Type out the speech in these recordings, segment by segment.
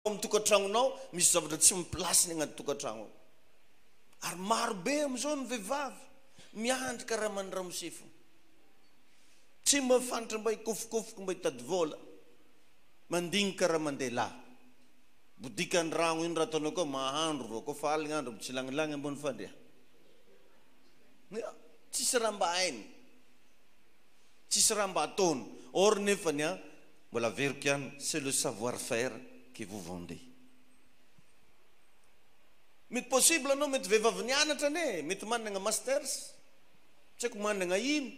amin'ny tokantragnonao, misy zavatra tsy mi-place ny agnaty tokantragno ao. Ary maro be amin'izao ny vehivavy miandry karaman'ny ramose fo. Tsy mba fanitra mba hikofokofoka mba hitady vola. Mandigny karaman-dehilahy. Bodika an-dragno ino raha ataonao koa mahandro vao koa fa aligna andro mitsilagnilagy ambony fandrià. Tsisy raha mba hainy. Tsisy raha mba ataony. Or nefany an, mbola averiko ihany, c'est le savoir faire que vous vendez. Mety possible anao mety vehivavy nianatra anie e, mety managna masters, tsy haiko managna ino,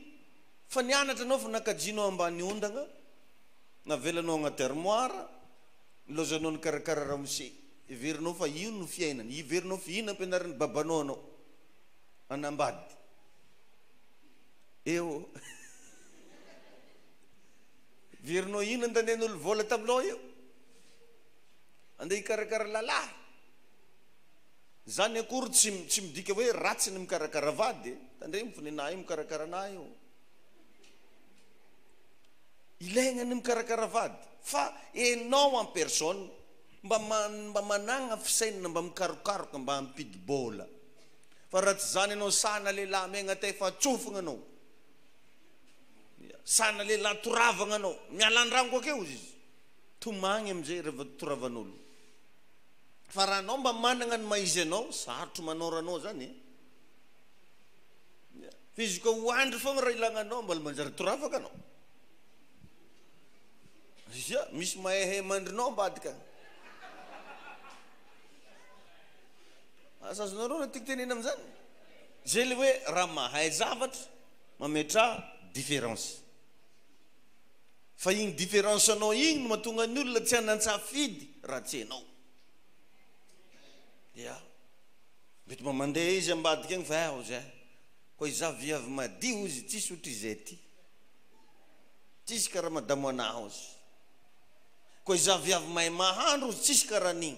fa nianatra anao fa nakajianao ambany ondagna, navelanao agnaty armoire, nilaozanao nikarakara ramose, heverinao fa io no fiainana, heverinao fa io nampianarin'ny babanao anao hanambady. Eo. Heverinao ino andanian'olo vola taminao io? Andeha hikarakara lalahy. Zany akory tsy tsy midika hoe ratsy ny mikarakara vady e. Tandremo fa nenaha io mikarakara anah io. Ilaigna ny mikarakara vady fa enao en personne mba mba managna fisainana mba mikarokaroka mba hampidi-bola. Fa raha tsy zany enao sana lehilahy megnata efa tsofigna anao. Sana lehilahy toravagna anao. Miala an-dragno akeo ozy izy. Tomagny amizay reva toravan'olo. Fa raha anao mba managna ny maha izy anao, sarotro manao raha anao zany e. Fa izy koa ho andry fogna raha ilagna anao, mbola manjary toravaka anao. Zia, misy mahehe mandrinao ambadika agny. Asa azonareo raha tiako tenena amizany? Zay le hoe raha mahay zavatra, mametraha différence. Fa igny différence anao igny no mahatonga ny olona tsy hanan-tsafidy raha tsy enao. Ya. Mety mba mandeha izy ambadika agny fa eh ozy eh. Koa izaho viavy madio ozy tsisy ohatrizay aty. Tsisy karaha madamo anah ozy. Koa izaho viavy mahay mahandro ozy tsisy karaha an'igny.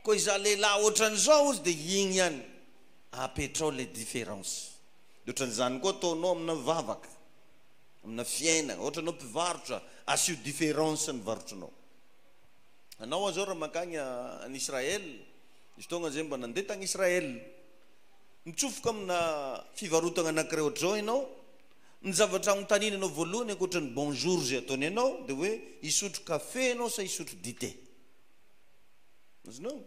Koa izaho lehilahy ohatran'izao ozy dia igny ihany. Apetrao le différence. Dia ohatran'izany koa ataonao amina vavaka. Amina fiainana, ohatra anao mpivarotra, asio différence ny varotrinao. Anao aho zao raha mankagny any Israël, nisy fotoagna zay mba nandeha tagny Israël, mitsofoka amina fivarotagna anakiray ohatr'izao ianao, ny zavatra agnontaniany anao voalohany ankoatra ny bonjour zay ataony anao de hoe hisotro kafe ianao sa hisotro dite? Azonao?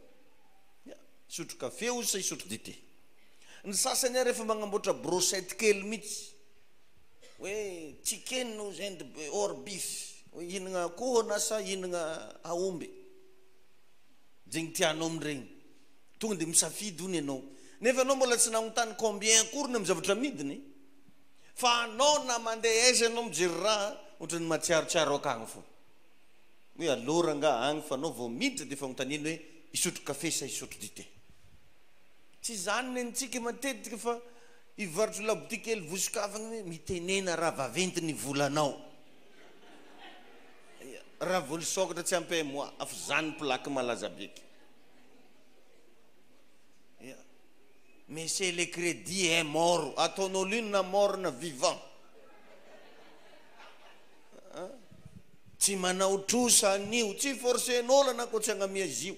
Ya, hisotro kafe ozy sa hisotro dite? Ny sasany ary efa magnamboatra brochette kely mihitsy. Hoe chicken ozy and or beef, hoe hihinagna akoho na sa hihinagna aomby, zegny tianao amin'iregny, tonga de misafidy hono ianao, nefa anao mbola tsy nagnontany combien akory ny amin'ny zavatra amidiny, fa anao na mandeha aiza ianao mijery raha ohatran'ny mahatsiarotsiaro akagny fô, hoe allo rangaha agny fa anao vao miditra de efa agnontaniany hoe hisotro kafe sa hisotro dite, tsy zany nentsika matetika fa. Hivarotro labotiky kely vosokafagna hoe mitenena raha vaventy ny volanao. Raha vao nisokatra tsy ampy un mois afa zany plaque malaza be ke. Monsieur le crédit est mort, ataon'olo ino na mort na vivant. Tsy manao trosa an'io, tsy forcer-n'olo anà koa tsy agnamia izy io.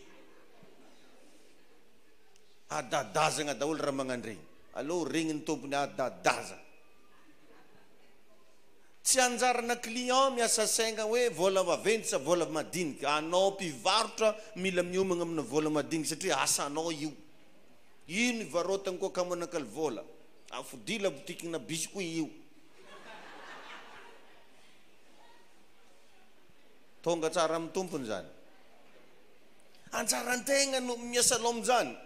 Adadazagna daholo raha magnandregny. Aleo regniny tompony adadazagna. Tsy anjarana client miasa saigna hoe vola vaventy sa vola madinika. Anao mpivarotra mila miomagna amina vola madinika satria asanao io. Io ny varotagna koa ka manakaly vola. Afodia labotiky-na biscuit io. Tonga tsara amin'ny tompony zany. Anjaran-tegna no miasa anao amin'izany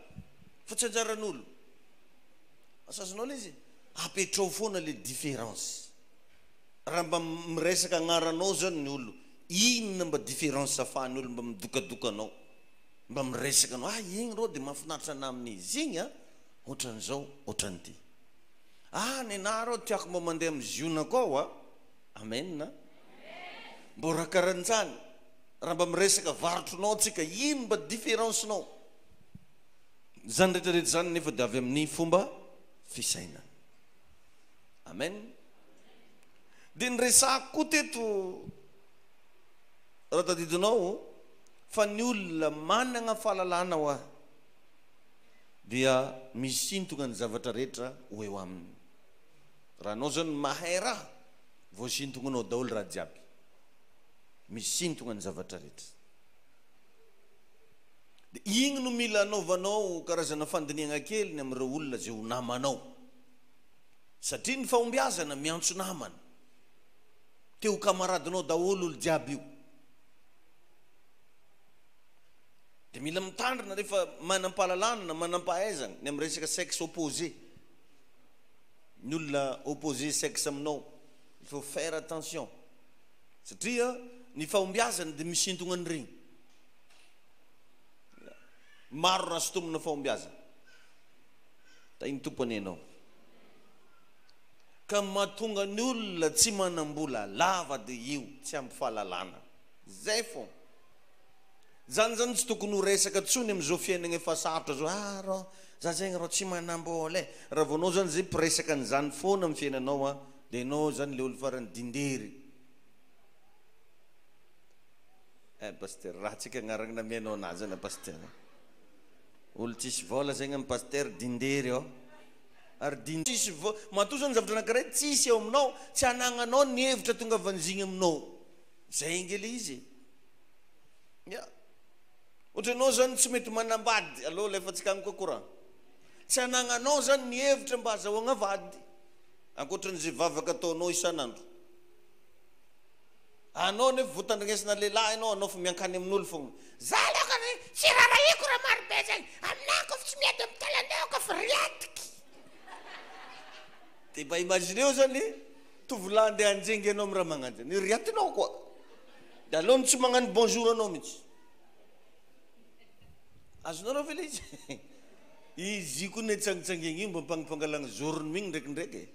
fa tsy anjaran'olo. Asa azonao le izy? Apetrao foana le différence. Raha mba miresaka agnaranao zany ny olo, inona mba différence afahan'ny olo mba midokadoka anao, mba miresaka anao, ah igny rô de mahafinaritra anah amin'izy igny a, ohatran'izao, ohatran'ity. Ah nenah rô tiako mba mandeha amin'ny zionako ao a. Amen a. Mbô raha karan'izany. Raha mba miresaka varotronao tsika, ino mba différence nao? Izany rehetra rehetra izany nefa dia avy amin'ny fomba fisainana. Amen. Dia niresahako koa teto, raha tadidinao, Fa ny olona managna fahalalana hoa dia misintogna ny zavatra rehetra ho eo aminy. Raha anao zany mahay raha, voasintognanao daholo raha jiaby. Misintogna ny zavatra rehetra. Dia igny no mila anaovanao karazana fandinihagna kely ny amin'ireo olona izay ho namanao. Satria ny fahombiazana miantso namana. Te ho camaradinao daholo olo jiaby io. Dia mila mitandrina rehefa manam-pahalalana na manam-pahaizana ny amin'ny resaka sexe opposé. Ny olona opposé sexe aminao, il faut faire attention. Satria ny fahombiazana dia misintogna an'ireny. Maro raha sintomina fahombiazana. Tahin'ny Tompo anie ianao. Ka ny mahatonga ny olona tsy manam-bola lava dia io, tsy ampy fahalalana. Zay fô. Zany zany tsy tokony ho resaka tsony amizao fiainagna efa sarotra zao, ah rô za zegny rô tsy manambola e, raha vao anao zany zay mpiresaka an'izany foana am fiainanao an, de enao zany le olo farany dindery. Eh pasteur, ratsy eky agnaragna namianao anazy zany pasteur. Olo tsisy vôla zegny am pasteur dindery ô. Ary din tsisy vô, matoa zany zavatra anakiray tsisy eo aminao, tsy anagnanao ny hevitra tongavan'izigny aminao. Zay ange le izy e. Ya. Ohatra ianao zany tsy mety manambady, aleo alefantsika any koa courant. Tsy anagnanao zany ny hevitra mba azahoagna vady, ankoatran'izay vavaka ataonao isan'andro. Anao nefa vao tandrignesana lehilahy ianao, anao fa miankany amin'olo fogna. Za lokany tsy rarahiko raha maro be zegny, aminah kôfa tsy miady amin'ny talanao kôfa riatiky. De mba imagineo zany tovolahy andeha hanjengy anao amin'ny raha magnanjy, ny riatinao koa. De aleony tsy magnano bonjour anao mihitsy. Azonareo ve le izy? Izy io koa ne tsangitsangegna io mba mpangampangalagna zorony migny ndraikindraiky e.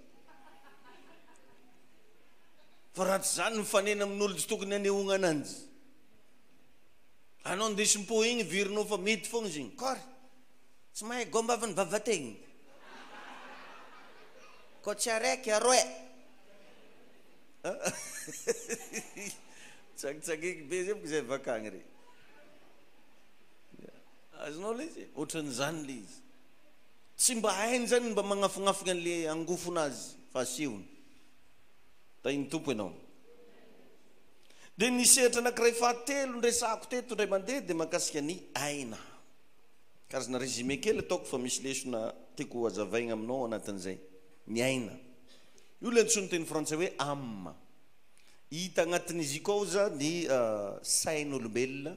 Fa raha tsy zany mifanena amin'olo tsy tokony hanehoagna ananjy. Anao ndesim-po igny heverinao fa mety foagna izy igny. Kôry! Tsy mahay gombavan'ny vavategna. Kô tsy araiky aroe. Tsangitsangeky be zay bôka zay avy akagny re. Azonao le izy? Ohatran'izany le izy. Tsy mba hainy zany ny mba magnafignafigna an'le angofonazy fa asehony. Tahin'ny Tompo ianao. Dia ny sehatra anankiray fahatelo niresahako teto indray mandeha dia mahakasika ny aina. Karazana résumé kely ataoko fa misy lesona tiako hazavaigna aminao anatin'izay. Ny aina. Io ilay antsoin'ny teny frantsay hoe âme. Hita agnatin'izy io koa aza ny sain'olombelona,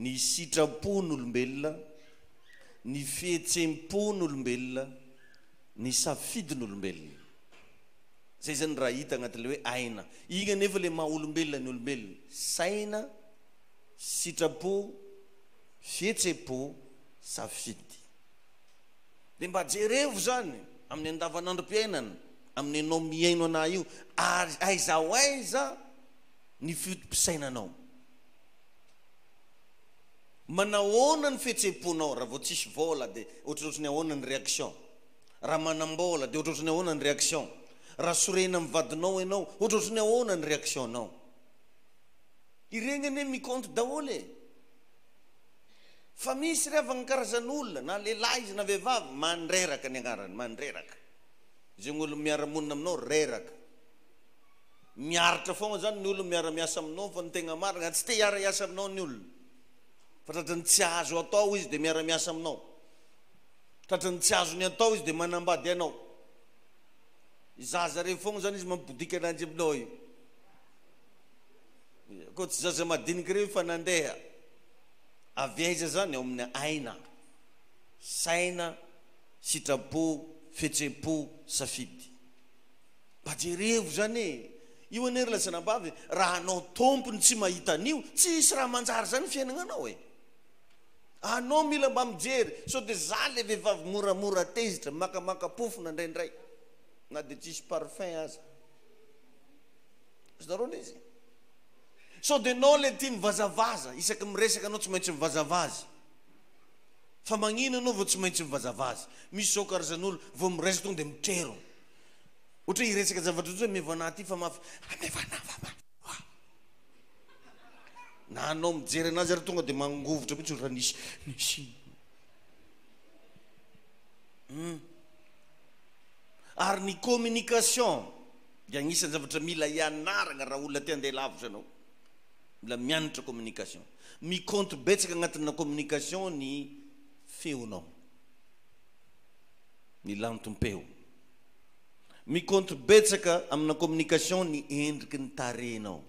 ny sitrapon'olombelona, ny fihetsem-pon'olombelona, ny safidin'olombelona. Zay zany raha hita agnatin'ilay hoe aina. Igny anefa ilay maha olombelona ny olombelona. Saina, sitrapo, fihetsem-po, safidy. Dia mba jerevo zany amin'ny andavanandrom-piainana, amin'ny enao mihaino anah io, ary aiza ho aiza ny foto-pisainanao. Manahoana ny fihetsem-ponao raha vao tsisy vôla dia ohatrohatry ny ahoana ny réaction? Raha manam-bola dia ohatrohatry ny ahoana ny réaction? Raha sorena amin'ny vadinao ianao, ohatrohatry ny ahoana ny réaction-nao? Ireny anie mi-compte daholo e! Fa misy ry havagna karazan'olona, na lehilahy izy na vehivavy, mandreraka ny agnarany, mandreraka. Zegny olo miara-monina aminao reraka. Miaritra foagna zany ny olo miara-miasa aminao fa ny tegna marigna tsy te hiara-hiasa aminao ny olona. Fa tratran'ny tsy azo atao izy dia miara-miasa aminao. Tratran'ny tsy azony atao izy dia manambady anao. Zaza reo foagna zany izy mampibodika ananjy aminao io. Koa tsy zaza madiniky reo fa nandeha. Avy aiza zany? Ao amin'ny aina, saina, sitrapo, fihetsem-po, safidy. Mba jerevo zany e! Io anie ry lasanabavy, raha anao tompony tsy mahita an'io, tsy hisy raha manjary zany fiainagnanao e! Anao mila mba mijery, sao dia za le vehivavy moramora tezitra, makamaka pofona indraindray, na dia tsisy parfum aza. Azonareo le izy? Sao dia enao le tia mivazavaza, isaky miresaka anao tsy maintsy mivazavaza. Fa magnino anao vao tsy maintsy mivazavaza? Misy zao karazan'olo vao miresaka tonga dia mitrerona. Ohatra hoe hiresaka zavatra ohatry hoe meva anah ty fa mafy, ah meva anah fa mafy. Na anao mijery anazy ary tonga dia mangovitra mihitsy raha nisy nisy. Hum. Ary ny communication dia agnisan'ny zavatra mila ianaragna raha olona te handeha lavitra anao. Mila mianatra communication. Mi-compte betsaka agnatina communication ny feonao. Ny lantom-peo. Mi-compte betsaka amina communication ny endriky ny tarehinao.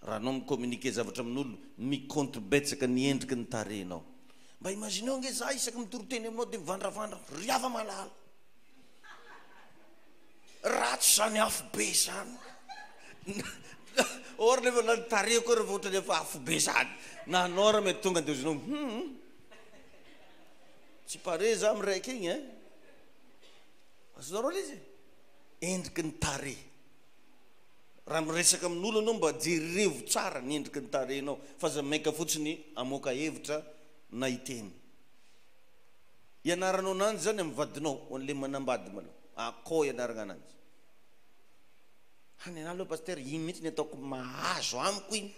Raha anao mi-communiquer zavatra amin'olo, mi-compte betsaka ny endriky ny tarehinao. Mba imagineo ange za isaky mitory teny aminao dia mivandravandra, ry hava-malala. Ratsy zany afo be zany. Or nefa na ny tarehiko ary efa ohatran'ny efa afo be zany. Na anao ary mety tonga dia ozinao hum. Tsy pare za miraiky igny eh. Azonareo le izy e? Endriky ny tarehy. Raha miresaka amin'olo anao mba jerevo tsara ny endriky ny tarehinao fa aza maika fotsiny hamoaka hevitra na hiteny. Ianaranao ananjy zany amin'ny vadinao ho an'le manambady malou. Akao ianaragna ananjy. Ha ny anah aloha pasteur iny mihitsy ny ataoko mahazo amiko iny.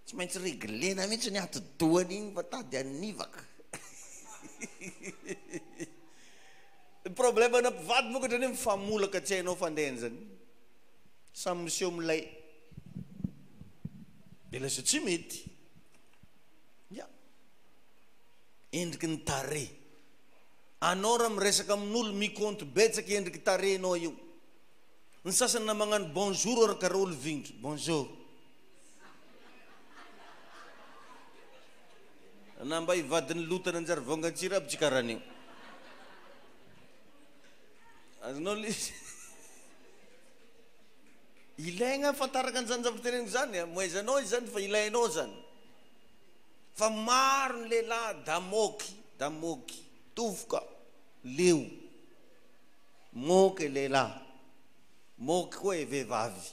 Tsy maintsy reglena mihitsy ny atidohany iny fa tady hanivaka. Ny problème ana mpivady moa ohatrany hoe mifamolaka tsy hainao fandehany zany. Samy miseho milay. De lasa tsy mety. Ya. Endriky ny tarehy. Anao raha miresaka amin'olo mi-compte betsaka endriky tarehinao io. Ny sasany na magnano bonjour ary karaha olo vignitra. Bonjour. Na mba hivadin'ny lota nanjary vaongan-tsira aby tsy karaha an'io. Azonao le izy. Ilaigna ahafantaraka an'izany zavatra teneniko izany a. Mohaizanao izany fa ilainao izany. Fa maro ny lehilahy damoky, damoky, tofoka, leo. Moky lehilahy, moky koa e vehivavy.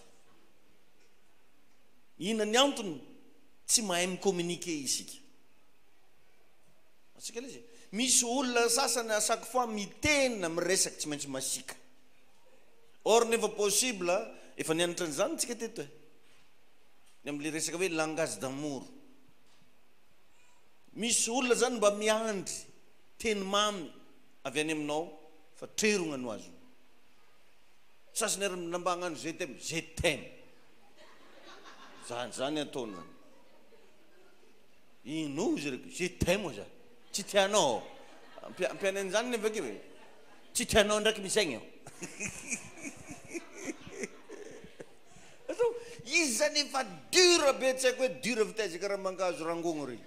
Inona ny antony? Tsy mahay mi-communiquer isika. Azontsika ilay izy? Misy olona sasany à chaque fois miteny na miresaka tsy maintsy masiaka. Or nefa possible, efa nianatra an'izany tsika teto e. Ny amin'ilay resaka hoe langage d'amour. Misy olona zany mba miandry teny mamy avy any aminao fa trerogna no azony. Sasany ary na mba hagnano je t'aime, je t'aime. Zany zany ataony zany. Ino izy reko, je t'aime za. Tsy tianao. Ampiany an'izany nefa akeo e. Tsy tianao ndraiky misaigna eo. Izy zany efa dur be tsy haiko hoe dur avy taiza karaha mangahazo rangogno regny.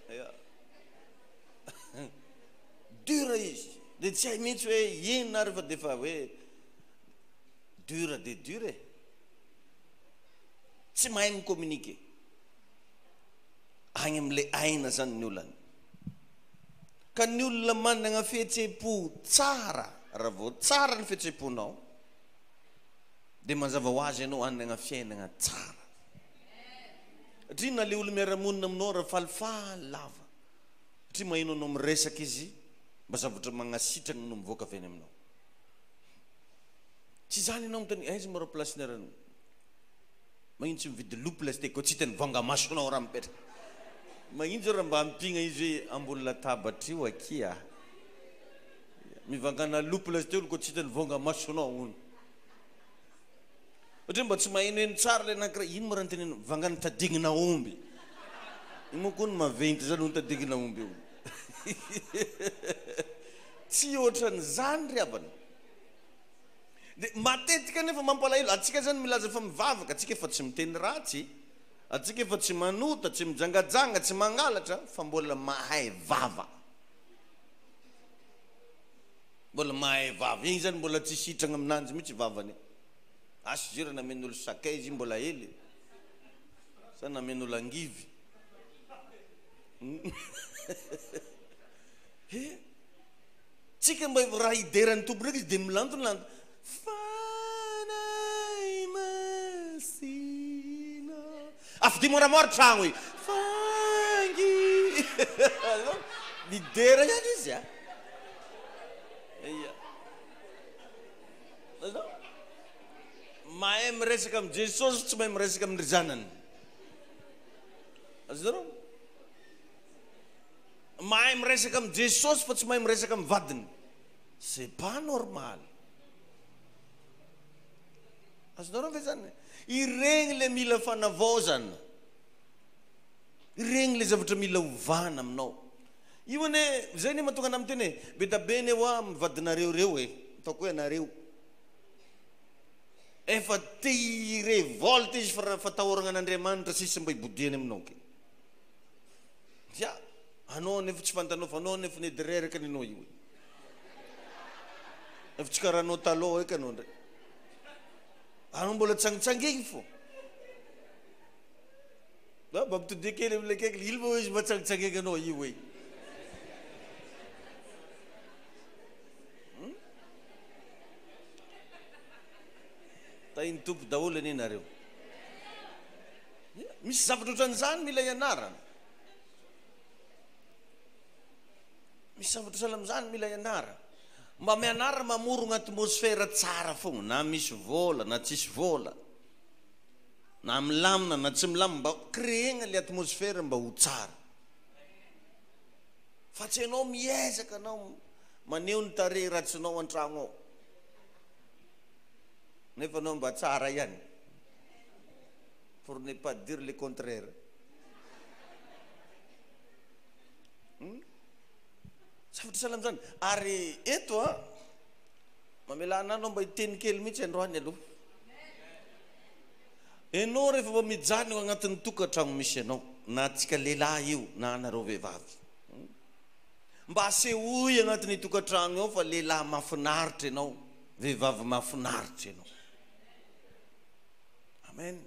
Ya. Dur izy. De tsy hay mihitsy hoe inona ary fa de efa hoe dur de dur e. Tsy mahay mi-communiquer. Agny am'le aina zany ny olana. Ka ny olona managna fihetseham-po tsara, raha vao tsara ny fihetseham-ponao, dia mazava ho azy ianao hanagna fiainagna tsara. Satria na le olo miara-monina aminao raha falifaly lava, satria maheno anao miresaka izy, mba zavatra magnasitragna no mivoaka avy any aminao. Tsy izany ianao miteny, aiza moa raha place-nareo? Magnino tsy mividy loupe lasteo koa tsy hitany vanga masonao raha mipetraka. Magnino zao raha mba ampiagna izy hoe ambony latabatra io akia. Mivangana loupe lasteo olo koa tsy hitany vanga masonao hono. Ohatra hoe mba tsy mahenoheno tsara ilay anankiray, ino moa raha notenenina, vangana tadignina omby. Io moa koa no maventy zany hono tadignina omby io. Tsy ohatran'izany ry havana. Dia matetika anefa mampalahelo, antsika zany milaza fa mivavaka, antsika efa tsy miteny ratsy, antsika efa tsy manota, tsy mijangajanga, tsy mangalatra, fa mbola mahay vava. Mbola mahay vava. Igny zany mbola tsy sitragna aminanjy mihitsy vavany. Asa izy io raha namen'olo sakay izy mbola hely sa namen'olo angivy. He. Tsika mba raha hidera ny Tompo ndraiky izy dia milantolanto. Fanahy Masina. Afidio moramora tragno i. Fangi. Midera ihany izy a. Ia. Mahay miresaka amin'i Jesosy tsy mahay miresaka amin-dry zanany. Azonareo? Mahay miresaka amin'i Jesosy fa tsy mahay miresaka amin'ny vadiny. C'est pas normal. Azonareo ve zany? Ireny le mila fanavaozana. Ireny le zavatra mila ovana aminao. Io anie, zay anie mahatonga anah miteny e, be da be anie hoa amin'ny vadinareo reo e, ataoko hoe anareo. Efa te hi-revolte izy fa raha fatahoragna an'Andriamanitra sisa mba hibodiany aminao ke. Ya, anao anefa tsy fantanao fa anao anefa nedy reraka ny anao io e. Efa tsy karaha anao taloha eky anao ndray. Anao mbola tsangitsangigny fô. Mba ampitodia kely amin'ilay akaiky, ino moa izy mba tsangitsangigny anao io e. Tahin'ny Tompo daholo anie nareo. Misy zavatra ohatran'izany mila ianarana. Misy zavatra sahala amin'izany mila ianarana. Mba mianara mamorogna atmosfera tsara fogna, na misy vôla na tsisy vôla, na milamina na tsy milamina, mba créer-gna le atmosfera mba ho tsara. Fa tsy ianao miezaka anao maneho ny tarehy ratsinao an-tragno ao, nefa anao mba tsara ihany, pour ne pas dire le contraire. Hum? Zavatra sahala amin'izany. Ary eto an, mamelà anah anao mba hiteny kely mihitsy androany aloha. Ianao rehefa mba mijanona ao agnatin'ny tokantragno misy anao, na antsika lehilahy io na anareo vehivavy. Mba asehoy agnatin'ny tokantragno ao fa lehilahy mahafinaritra ianao, vehivavy mahafinaritra ianao. Amen.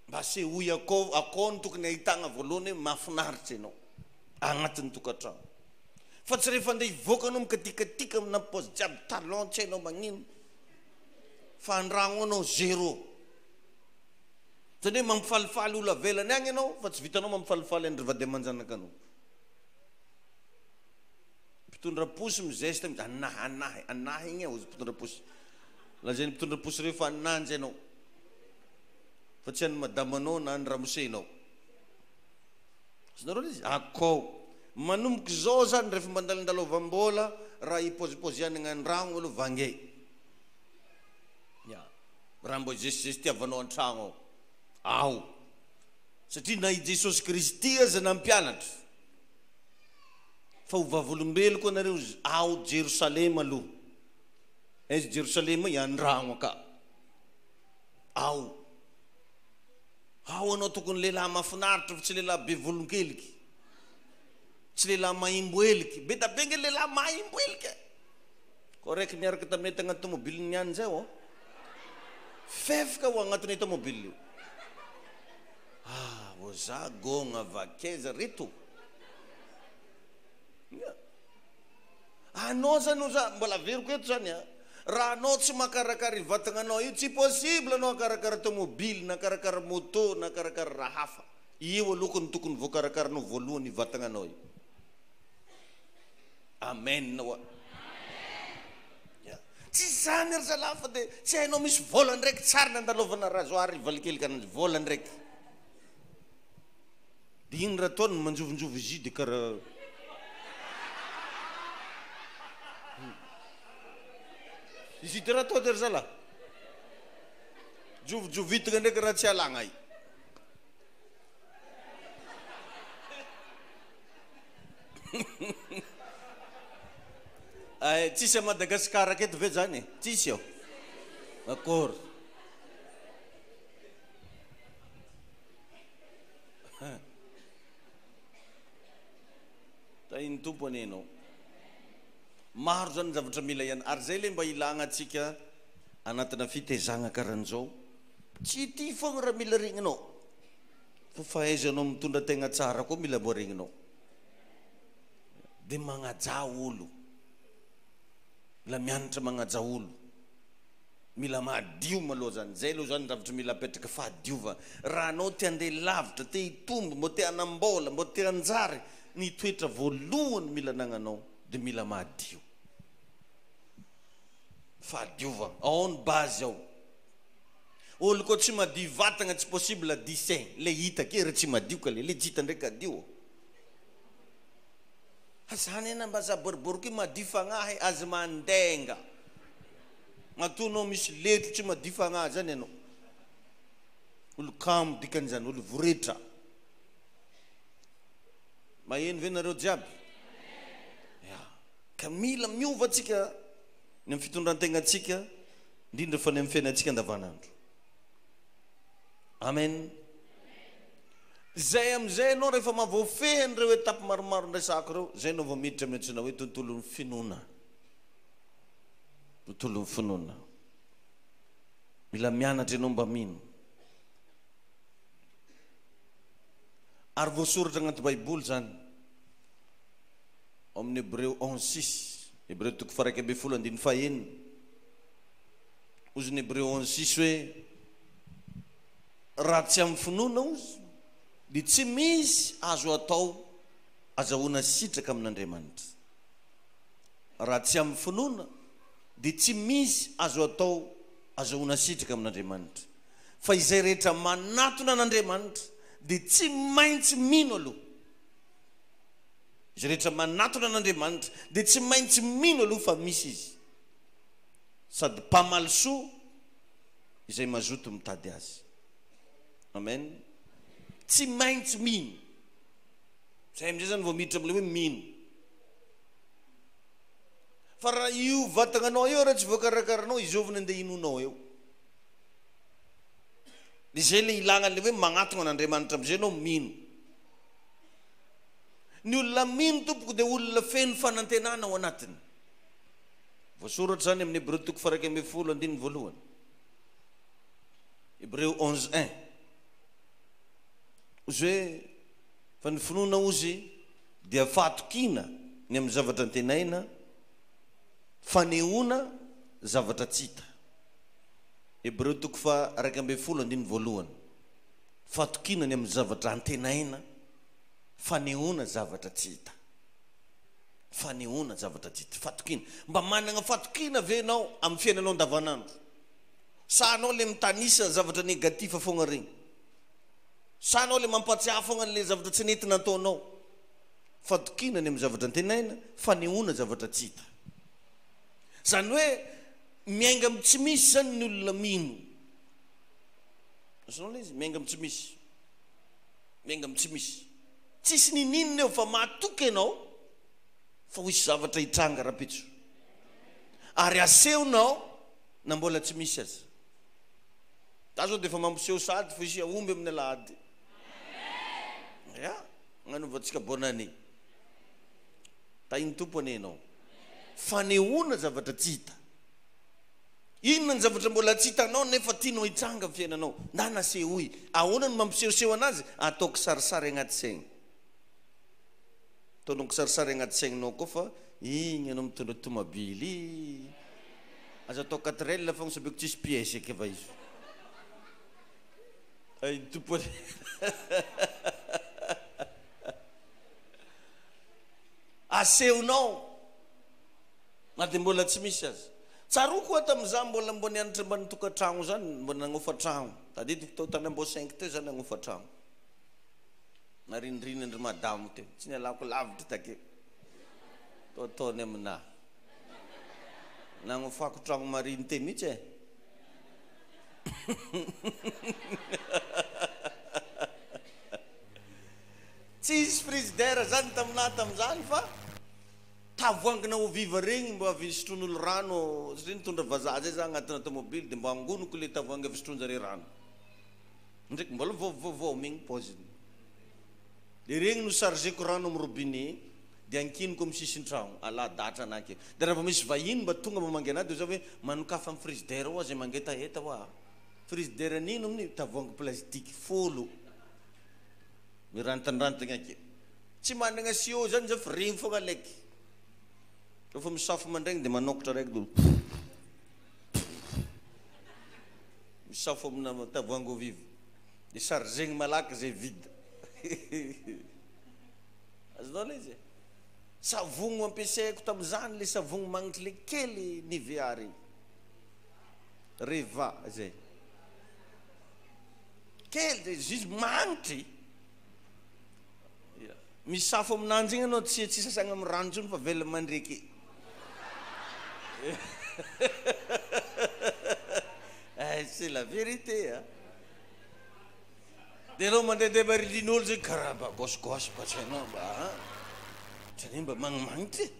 Mba asehoy akao, akao no tokony ahitagna voalohany hoe mahafinaritra ianao agnatin'ny tokantragno. Fa tsy rehefa andeha hivoaka anao mikatikatika amina paozy jiaby talon tsy hainao magnino fa andragno anao zéro. Zany hoe mampifalifaly olo avelany agny ianao fa tsy vitanao mampifalifaly an-dry vady aman-janakanao. Mpitondra posy mi-geste anahy anahy anahy igny hozy mpitondra posy. Lazain'ny mpitondra posy reo fa ananjy ianao fa tsy an'ny madamanao na an'ny ramosenao. Azonareo ilay izy? Akao. Manomboka izao zany rehefa mandalondalovam-bola raha hipozipozianagna an-dragno aloha vange. Ya. Raha mbo zesizesitiavanao an-tragno ao. Ao. Satria na i Jesosy Kristy aza nampianatra fa ho vavolombeloko anareo ao Jerosalema aloha. Aiza Jerosalema? I an-dragno aka. Ao. Ao anao tokony lehilahy mahafinaritra fa tsy lehilahy be volonkeliky. Tsy lehilahy mahimbo heliky. Be da be nge lehilahy mahimbo heliky e. Koa raiky niaraka taminay tagnaty tomobile niany zay ô. Fefika ho agnatin'io tomobile io. Ah, ô za gogna vakeza reto. Anao zany oza, mbola averiko eto zany a, raha anao tsy makarakara io vatagnanao io, tsy possible anao hakarakara tomobile na hakarakara moto na hakarakara raha hafa. Io aloha no tokony voakarakaranao voalohany io vatagnanao io. Amen oa. Tsy izany ry zalahy fa dia tsy hainao misy vola ndraiky tsary nandalovana rasoir hivalikeliky ananjy vola ndraiky. Dia iny raha ataony manjovonjovo izy dia karaha Izy ity raha atao dia ry zalahy. Jovojovitina ndraiky raha tsy alagna i. Ay, tsisy a Madagascar aketo ve zany e? Tsisy ao. D'accord. Tahin'ny Tompo anie ianao. Maro zany ny zavatra mila ihany. Ary zay le mba ilagna antsika anatina fitezagna karan'izao. Tsy ity foagna raha mila regninao. Fa fahaizanao mitondra tegna tsara koa mila amboaregninao. Dia magnajà olo. Mila mianatra magnaja olo. Mila madio maloha zany. Zay aloha zany zavatra mila apetraka fahadiovana. Raha anao te handeha lavitra, te hitombo, mbô te hanam-bola, mbô te hanjary, ny toetra voalohany mila anagnanao dia mila madio. Fahadiovagna. Ao ny base ao. Olo koa tsy madio vatagna tsy possible hadio saigny. Le hita ake ry tsy madio ka le le tsy hita ndraiky hadio. Fa zany ena mba za boribory koa madio fagnahy aza mandenga. Matoa anao misy letro tsy madio fagnahy zany anao. Olo kamo dikan'izany, olo voretra. Maheno ve nareo jiaby? Ya. Ka mila miova antsika ny amin'ny fitondran-tegnantsika, indrindra fa ny amin'ny fiainantsika andavanandro. Amen. Zay amin'izay ianao rehefa mahavoafehy an'ireo étape maromaro niresahako ireo, zay ianao vao miditra amin'ny antsoina hoe tontolon'ny finoana. Tontolon'ny finoana. Mila mianatra ianao mba mino. Ary voasoratra agnaty Baiboly zany. Ao amin'ny Hebreo 11 six, Hebreo toko faha-11 andininy fahenina. Hozy ny Hebreo 11 six hoe, Raha tsy amin'ny finoana hozy, dia tsy misy azo atao azahoana sitraka amin'Andriamanitra. Raha tsy amin'ny finoana, dia tsy misy azo atao azahoana sitraka amin'Andriamanitra. Fa izay rehetra manatona an'Andriamanitra dia tsy maintsy mino aloha. Izay rehetra manatona an'Andriamanitra dia tsy maintsy mino aloha fa misy Izy, sady mpamaly soa izay mazoto mitady Azy. Amen. Tsy maintsy mino. Izay amin'izay izany vao miditra amin'ilay hoe mino. Fa raha io vatagnanao io raha tsy voakarakaranao, izovy no andeha hinoanao eo. Dia izay ilay ilàna an'ilay hoe magnatona an'Andriamanitra amin'izay ianao mino. Ny olona mino tompoko dia olona feno fanantenana ao anatiny. Voasoratra izany amin'ny Hebreo toko faha-11 andininy voalohany. Hebreo 11 un. Ozy hoe fa ny finoana ozy dia fahatokiana ny amin'ny zavatra antenaina, fanehoana zavatra tsy hita. Hebreo toko faha-11 andininy voalohany. Fahatokiana ny amin'ny zavatra antenaina. Fanehoana zavatra tsy hita. Fanehoana zavatra tsy hita. Fatokiana. Mba manana fatokiana ve ianao amin'ny fiainanao andavanandro? Sa anao le mitanisa zavatra négatif foagna regny? Sa anao le mampatsiahy foagna an'le zavatra tsy nety nataonao? Fatokiana ny amin'ny zavatra antenaina, fanehoana zavatra tsy hita. Izany hoe miainga amin'ny tsy misy izany ny olona mino. Azonao ilay izy? Miainga amin'ny tsy misy. Miainga amin'ny tsy misy. Tsisy ninininona eo fa matoky ianao fa ho hisy zavatra hitranga rahampitso. Ary asehonao na mbola tsy misy aza. Za zao dia efa mampiseho sahady fa hisy aomby amin'ny alahady. Ya, agnanaovantsika bonne année. Tahin'ny Tompo anie ianao. Fanehoana zavatra tsy hita. Inona ny zavatra mbola tsy hitanao nefa tianao hitranga amin'ny fiainanao? Ndana asehoy. Ahoana no mampisehoseho anazy? Atao kisarisary agnaty saigny. Ataonao kisarisary agnaty saigninao koa fa igny ianao mitondra tomabily. Aza atao quatre L fa sabeko tsisy pièce eky ava izy. Ay tompo. Asehonao. Na dia mbola tsy misy aza. Tsaroako hoa tamin'izaho mbola mbo nianatra mba nitokantragno zany, mbo nagnofa tragno. Tadidiko tao tany Amboasaingy teo za nagnofa tragno. Narindrinin-dry madamo teo. Tsy nialako lavitra takeo. Toataony aminahy. Nagnofako tragno mariny teo mihitsy e. Tsisy frigidaire zany taminahy tamin'izany fa. Tavoahangina eau vive regny mba avy sotroin'olo rano satria nitondra vazaha zay za agnatina tomobily de mba angoniko le tavoahangy avy sotroinjare rano ndraiky mbola vaovaovao migny paoziny de regny no chargeko rano am robinet de ankiniko am sisin-tragno alahadatra anah ake de raha vao misy vahiny mba tonga mamangy anah de za hoe manokafa am frigidaire ao aza mangetaheta hoa frigidaire nino aminy tavoahangy plastique folo mirantindrantiny ake. Tsy managna CO zany zao fa regny fogna alaiky. Rehefa misafo mandraigny de manokatra raiky de misafo amina tavoahangy eau vive. De chargegny malaky zay vide. Azonao le izy e? Savogno ampiasaiko tamizany le savogno magnitry le kely Nivea regny. Reva zay. Kely zay izy, izy magnitry. Misafo aminanjy igny anao tsy tsy sasagna amin'ny rano intsony fa avela mandreky. Eh, c'est la vérité a. Dia anao mandehandeha marilin'olo zay karaha mba gosgos mba tsy hainao mba a. Ohatran'ny hoe mba magnimagnitra e.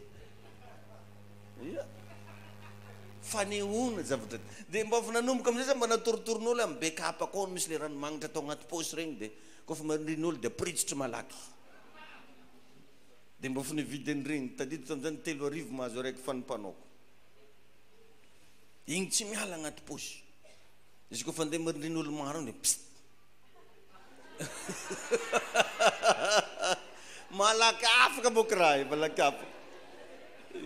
Ia. Fanehoana zavatra. Dia mba vao nanomboka amin'izay za mba natorotoron'olo amin'ny be kapa koa misy le ranomagnitra atao agnaty paosy regny dia koa fa marilin'olo dia piritsitry malaky. Dia mba efa nividy an'iregny, tadidiko tamin'izany 3000 mahazo araiky fanompanaoko. Igny tsy miala agnaty paosy. Izy koa fa andeha marindrina olo maro dia psst. Malaky afaka moa kiraha e, malaky afaka.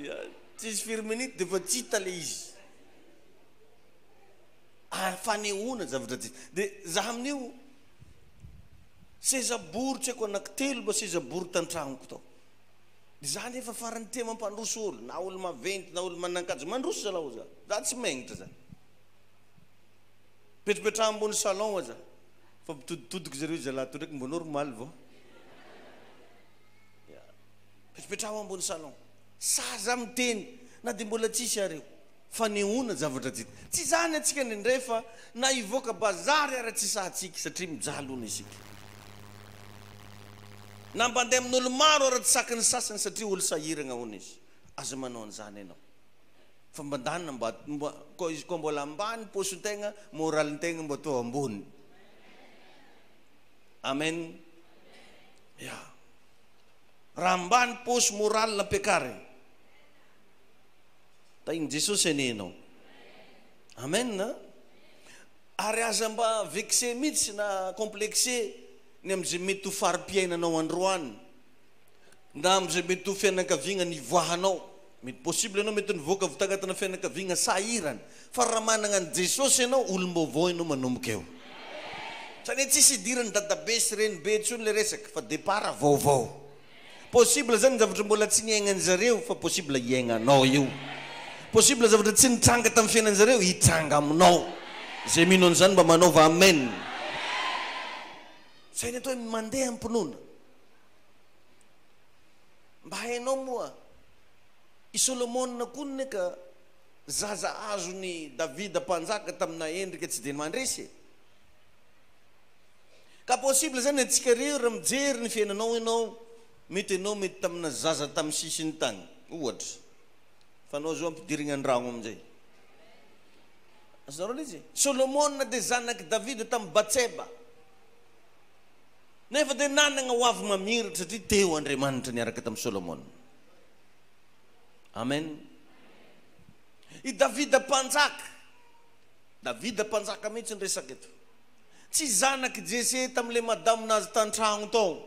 Ya, tsisy firy minute dia efa tsy hita le izy. Ary fanehoana zavatra tsy dia za amin'io seza bory tsy haiko anaky telo mba seza bory tan-tragnoko tao. Dia za nefa farany tia mampandroso olo, na olo maventy na olo manan-kaja, mandroso zalahy za. Za tsy megnatra za. Mipetrapetraha ambony salon aza fa mitoditodika zareo zalahy to ndraiky mbo normal vao. Mipetrapetraha ambony salon. Sahy za miteny na dia mbola tsisy ary io. Fanehoana zavatra tsy hita. Tsy izany antsika indraindray fa na hivoaka bazary ara tsy sahintsika satria mijaly hono isika. Na mba andeha amin'olo maro ara tsy sakin'ny sasany satria olo sahiragna hono izy. Aza manao an'izany ianao. Fa mba ndana mba mba koa izy koa mbola ambany paosin-tegna, moral-ntegna mba atao ambony. Amen. Ya. Raha ambany paosy moral ampiakariny. Tahin'i Jesosy anie ianao. Amen. Ary aza mba vexé mihitsy na complexé ny amin'izay mety ho fari-piainanao androany. Na amin'izay mety ho fianakaviagna nivoahanao. Mety possible ianao mety nivoaka avy tagnatina fianakaviagna sahirana. Fa raha managna an'i Jesosy ianao, olom-baovao ianao manomboka eo. Zany hoe tsisy idiran'ny dadabe sy renibe intsony le resaka fa départ vaovao. Possible zany ny zavatra mbola tsy niaignan'zareo fa possible hiaignanao io. Possible zavatra tsy nitranga tamin'ny fiainan'zareo hitranga aminao. Zay mino an'izany mba manaova amen. Zay ny atao hoe mandeha am-pinoana. Mba hainao moa, i Solomona koa ne ka zaza azon'i Davida mpanjaka tamina endrika tsy dia mandresy e. Ka possible zany antsika reo raha mijery ny fiainanao ianao, mety ianao mety tamina zaza tamin'ny sisiny tany, ohatra, fa anao zao ampidirigna andragno amin'izay. Azonareo le izy e? Solomona dia zanak'i Davida tamin'i Batseba. Nefa dia nanana ho avy mamiratra satria teo Andriamanitra niaraka tamin'i Solomona. Amen. I Davida mpanjaka, Davida mpanjaka mihitsy ny resaka eto. Tsy zanak'i Jese tamin'ilay madamo nazy tan-tragno tao,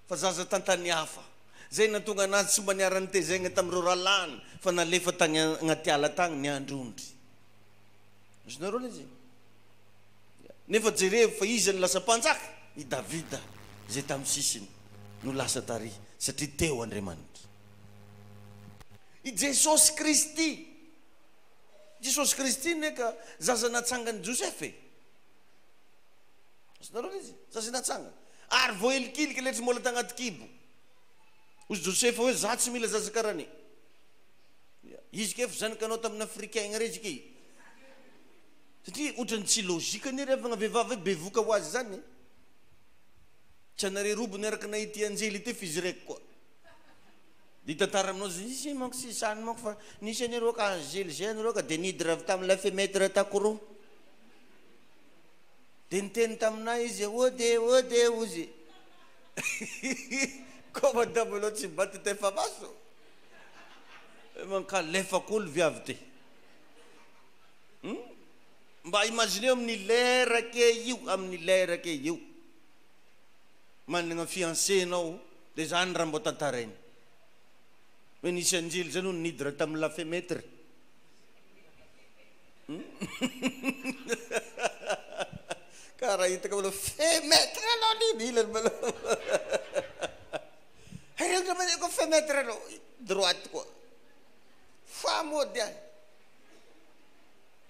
fa zaza tan-tany hafa. Zay nahatonga anazy tsy mba niara-nitezaigna tamin'ireo rahalahiny fa nalefa tagny agnaty ala tagny niandry ondry. Azonareo ilay izy? Nefa jerevo fa iza no lasa mpanjaka? I Davida, izay tamin'ny sisiny, no lasa tary, satria teo Andriamanitra. I Jesosy Kristy. Jesosy Kristy anie ka zaza natsangan'i Josefa e. Azonareo ilay izy? Zaza natsangana. Ary voahilikilika ilay tsy mbola tagnaty kibo. Hoy Josefa hoe, za tsy mila zaza karaha an'i. Izy kay efa zanakanao tamin'ny africain rey izy kay. Satria otrany tsy logique anie ry havagna vehivavy hoe bevoka ho azy zany e. Tsy anare roa bo niaraka nahita i anjely ity f'izy raiky koa. Dia hitantara aminao izy, nisy manko tsy izany manko fa nisy anie rô ka anjely zay anie rô ka dia niditra avy tamin'ilay fenêtre takoroa. Dia niteny taminay izy, ode ode ozy. Koa madama anao tsy mba tetefa maso. Mankalefako olo viavy ty. Hum? Mba imagineo amin'ny lera ke io, amin'ny lera ke io. Manana fiancé enao, dia zany raha mbo tantaraina. Hoe nisy anjely zany hono niditra tamin'ny la fenêtre. Hum? Ka raha hitako maloha fenêtre aloha niny ilany maloha. Herendra maneko fenêtre aloha, droite koa. Fa mody ahy.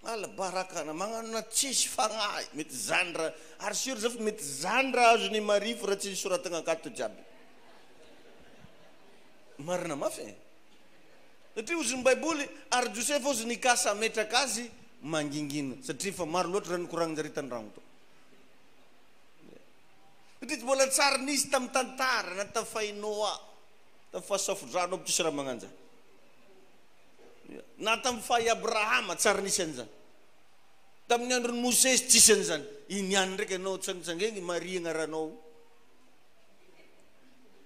Ala barakana, magnano na tsisy fagnahy, mety zany raha, ary sur za fa mety zany raha azon'i Marifo raha tsy nisoratagna akato jiaby. Marina mafy e. Satria hozy ny baiboly, ary Josefa hozy nikasa hametraka azy mangingina, satria efa maro loatra raha nikoragnin-jare tan-dragno tao. Satria tsy mbola tsary nisy tamin'ny tantara na tamin'ny faha i Noa, tamin'ny faha safodrano aby tsisy raha magnanjany. Na tamin'ny faha i Abrahama tsary nisy an'izany. Tamin'ny andron'i Mosesy tsisy an'izany. Iny ihany ndraiky ianao tsangitsangegny Maria agnaranao.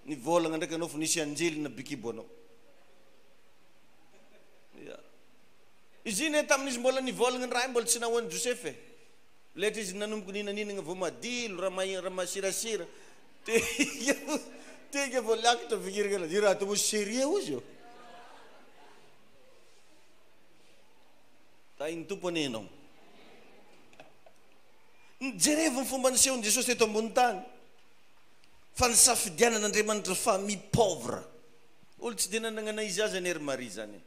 Nivolagna ndraiky anao fa nisy anjely nabikibo anao. Ya. Izy iny tamin'izy mbola nivolagna ny raha mbola tsy nahoan'i Josefa e. Letra izy nanomboka nihinaninagna voamadilo, raha mahi- raha masirasira. Tega tega vao liakatra fikirikana. Io raha toa sérieux ozy io. Tahin'ny Tompo anie ianao. Jerevo ny fomba nisehon'i Jesosy teto ambony tany. Fa nisafidianan'Andriamanitra famille pauvre. Olo tsy dia nanagna na izy azy anie ry Maria zany e.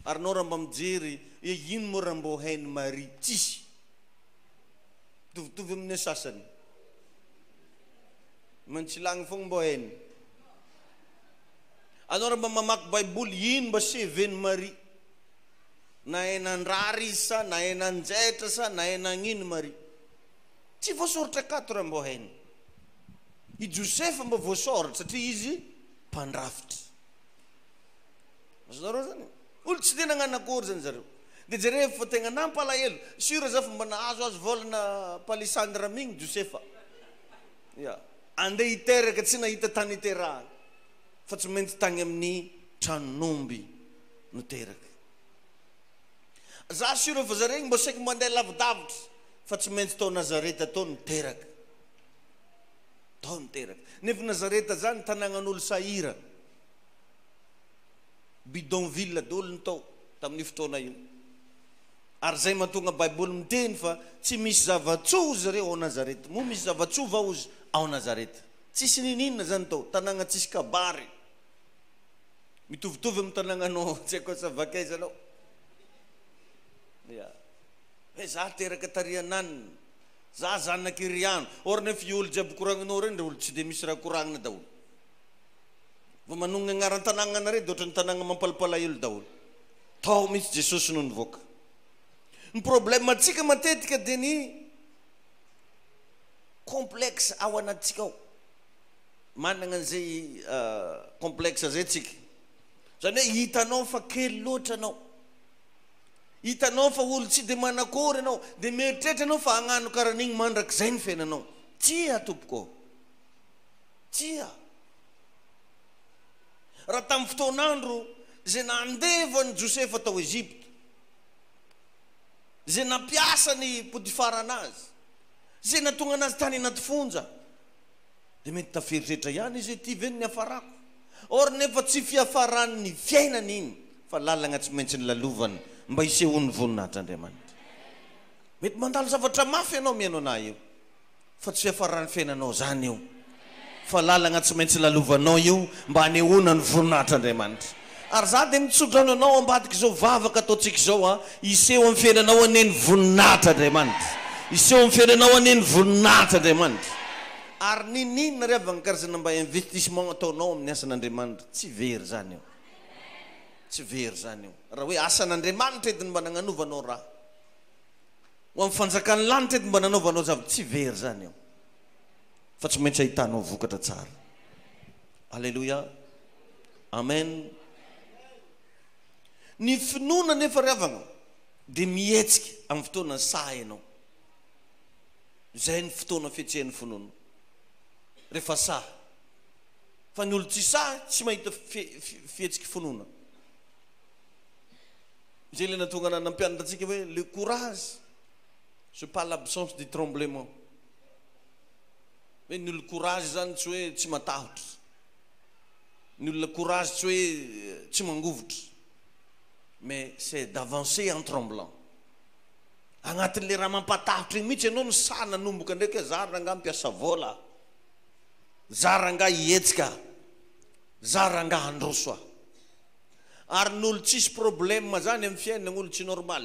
Ary nao raha mba mijery hoe ino moa raha mbô hain'i Maria? Tsisy. Mitovitovy amin'ny sasany. Mantsilagny fogna mbô hainy. Anao raha mba mamaky baiboly, ino mba CV-n'i Maria? Nahay nandrara izy sa nahay nanjaitra sa nahay nagnino Maria? Tsy voasoratra akato raha mbô hainy. I Josefa mba voasoratra satria izy mpandrafitra. Azonareo zany? Olo tsy de nagnano akory zany zareo. De jerevo fa tegna nampalahelo. Sûr za fa mba nahazoazo vôlana palissandre amin'igny Josefa. Ya. Andeha hiteraka tsy nahita tany hiterahana fa tsy maintsy tagny amin'ny tranon'omby no teraka. Za sûr fa zare igny mbô saiky mandeha lavidavitra fa tsy maintsy tao Nazareta tao no teraka. Tao no teraka. Nefa Nazareta zany tanagnan'olo sahirana. Bidonville daholo ny tao tamin'io fotoana io. Ary izay mahatonga Baiboly miteny fa tsy misy zava-tsoa hozy zareo ao Nazareth. Moa misy zava-tsoa va hozy ao Nazareth? Tsisy ninininona zany tao. Tanàgna tsisy kabary. Mitovitovy amin'ny tanàgnanao tsy haiko asa vakaiza anao. Ya. Hoe za teraka tary Ananina. Za zanak'i Riano. Or nefa i olo jiaby koragninao reny ndre olo tsy de misy raha koragnina daholo. Vao manonona agnaran-tanàgna anareo dia ohatran'ny tanàgna mampalopalahelo daholo. Tao mihitsy Jesosy no nivoaka. Ny problème antsika matetika dia ny complexe ao anatintsika ao. Managna an'izay complexe zay tsika. Zany hoe hitanao fa kely loatra anao. Hitanao fa olo tsy dia manakory anao, dia mieritreritra anao fa hagnano karaha an'igny mandrakizay ny fiainanao. Tsia tompoko ô. Tsia. Raha tamin'ny fotoan'andro izay nahandevo an'i Josefa tao Egypta, izay nampiasan'i Potifara anazy, izay nahatonga anazy tany anaty fonja, dia mety taferitreritra ihany izy hoe ity ve no niafarako? Or nefa tsy fiafaran'ny fiainana iny fa lalana tsy maintsy nilalovana mba hisehoan'ny voninahitr'Andriamanitra. Mety mandalo zavatra mafy ianao mihaino anahy io. Fa tsy fiafaran'ny fiainanao izany io, fa lalana tsy maintsy lalovanao io mba hanehoana ny voninahitr'Andriamanitra. Ary za dia mitsodrano anao ambadik'izao vavaka ataontsika izao an, hiseho amin'ny fiainanao anie ny voninahitr'Andriamanitra. Hiseho amin'ny fiainanao anie ny voninahitr'Andriamanitra. Ary n'inon'inona ry havana karazana mba investissement ataonao amin'ny asan'Andriamanitra, tsy very izany io. Tsy very izany io. Raha hoe asan'Andriamanitra edy no mba nagnanovanao raha. Ho amin'ny fanjakan'ny lanitra edy mba nanaovanao zava tsy very zany io fa tsy maintsy ahitanao vokatra tsara. Aleloia. Amen. Ny finoana nefa ry havagna dia mihetsika amin'ny fotoana sahy ianao. Izay ny fotoana fihetsehan'ny finoana. Rehefa sahy. Fa ny olo tsy sahy tsy mahita fihetsiky finoana. Izay ilay nahatonga anah nampianatra antsika hoe le courage ce pas l'absence du tremblement. Hoe ny olona courage zany tsy hoe tsy matahotra. Ny olona courage tsy hoe tsy mangovitra. Mais c'est d'avancer en tremblant. Agnatin'le raha mampatahotra iny mihitsy ianao no sahy nanomboka ndraiky hoe za rangahy mpiasa vola. Za rangahy hihetsika. Za rangahy handroso aho. Ary ny olo tsisy problème zany am fiainana olo tsy normal.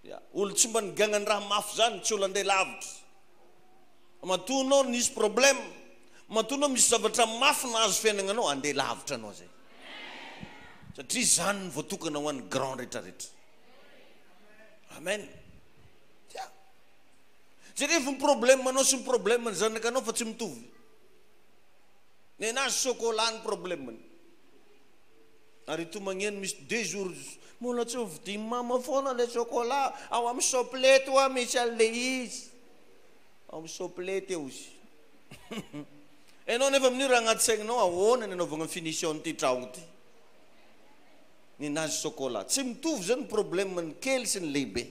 Ya, olo tsy mba nigagnany raha mafy zany tsy olo andeha lavitra. Matoa anao nisy problème, matoa anao misy zavatra mafy nahazo fiainagnanao, andeha lavitra anao zay. Satria zany no voatokana ho an'ny grand retraretra. Amen. Ya. Jerevo ny problème anao sy ny problème ny zanakanao fa tsy mitovy. Nenazy chocolat ny problème-ny. Ary itomagneno misy deux jours mbola tsy novidian'i mama foana ilay chocolat, ao amin'ny soplety hoa misy an'ilay izy, ao amin'ny soplety eo izy. Ianao nefa amin'io raha agnaty saigninao ahoana ny anaovagna finition an'ity tragno ity, ninazy chocolat. Tsy mitovy zany ny problème ny kely sy ny lehibe.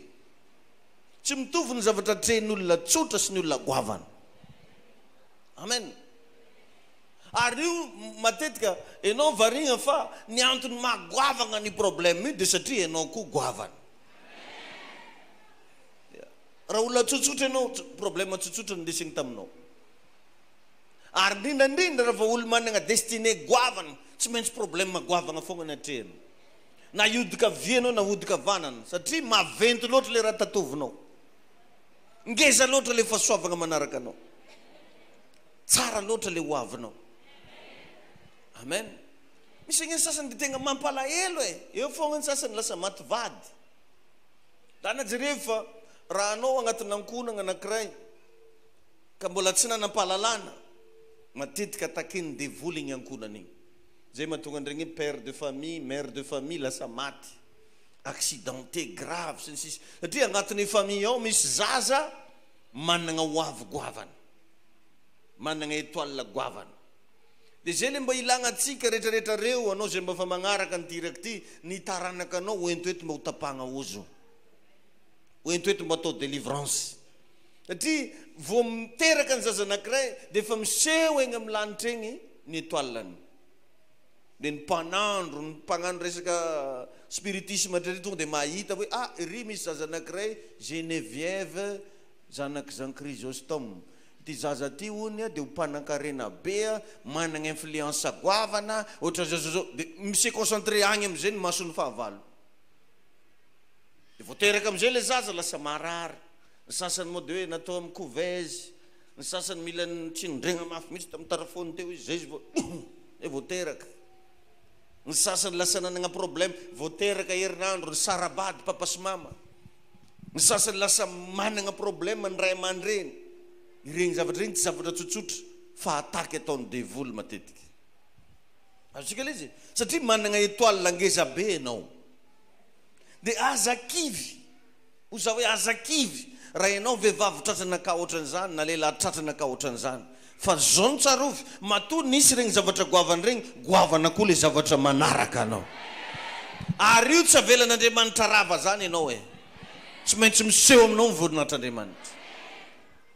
Tsy mitovy ny zavatra atrehin'olona tsotra sy ny olona goavana. Amen. Ary io matetika enao variana fa ny antony maha goavagna ny problème io dia satria enao koa goavana. Raha olona tsotsotra enao, problème tsotsotra no ndesigny taminao. Ary indrindra indrindra raha vao olo managna destinée goavana, tsy maintsy problème goavagna fogna ny atrehiny. Na hiodika havia enao na hodika havanana satria maventy loatra le raha tatovinao. Ngeza loatra le fahasoavagna manaraka anao. Tsara loatra le hoavinao. Amen. Misy ange ny sasany de tegna mampalahelo e. Eo fogna ny sasany lasa maty vady. Dana jerevo fa raha anao agnatina ankohonagna anakiray ka mbola tsy nanam-pahalalana, matetika takin'ny devoly igny ankohonana igny. Zay mahatonga an'iregny hoe père de famille, mère de famille lasa maty, accidenté grave sy ny sisa. Satria agnatin'ny famille ao misy zaza managna hoavy goavana. Managna étoile goavana. Dia zay le mba ilagna antsika retraretra reo, anao zay mba fa magnaraka an'ity iraka ity, ny taranaka anao ho ento eto mba ho tapahagna ozo. Ho ento eto mba atao délivrance. Satria vao miteraka ny zaza anakiray dia efa miseho egny amin'ny lanitra egny ny étoile-ny. Dia ny mpanandro, ny mpagnano resaka spiritisme retraretra tonga dia mahita hoe ah iry misy zaza anakiray Geneviève zanak'i Jean Chrysostome. Ity zaza ity hono dia ho mpanankarena be, managna influence goavana, ohatran'izao zao zao, dia mi-se concentrer agny amizay ny mason'ny fahavalo. Dia vao teraka amizay ilay zaza lasa marary, ny sasany moa dia hoe natao amin'ny couveuse, ny sasany mila tsindriagna mafy mihitsy tamin'ny tarafony teo izy, zay izy vao zay vao teraka. Ny sasany lasa nanagna problème, vao teraka herinandro, nisara-bady papa sy mama. Ny sasany lasa managna problème ny ray aman-dreny. Ireny zavatra ireny tsy zavatra tsotsotra fa attaque ataon'ny devoly matetika. Azontsika ilay izy? Satria managna étoile ngeza be ianao. Dia aza kivy. Hoy za hoe aza kivy raha ianao vehivavy tratran'aka ohatran'izany na lehilahy tratran'aka ohatran'izany. Fa zao no tsarovy, matoa nisy regny zavatra goavana regny, goavana koa le zavatra manaraka anao. Ary io tsy avelan'Andriamanitra rava zany ianao e. Tsy maintsy miseho aminao ny voninahitr'Andriamanitra.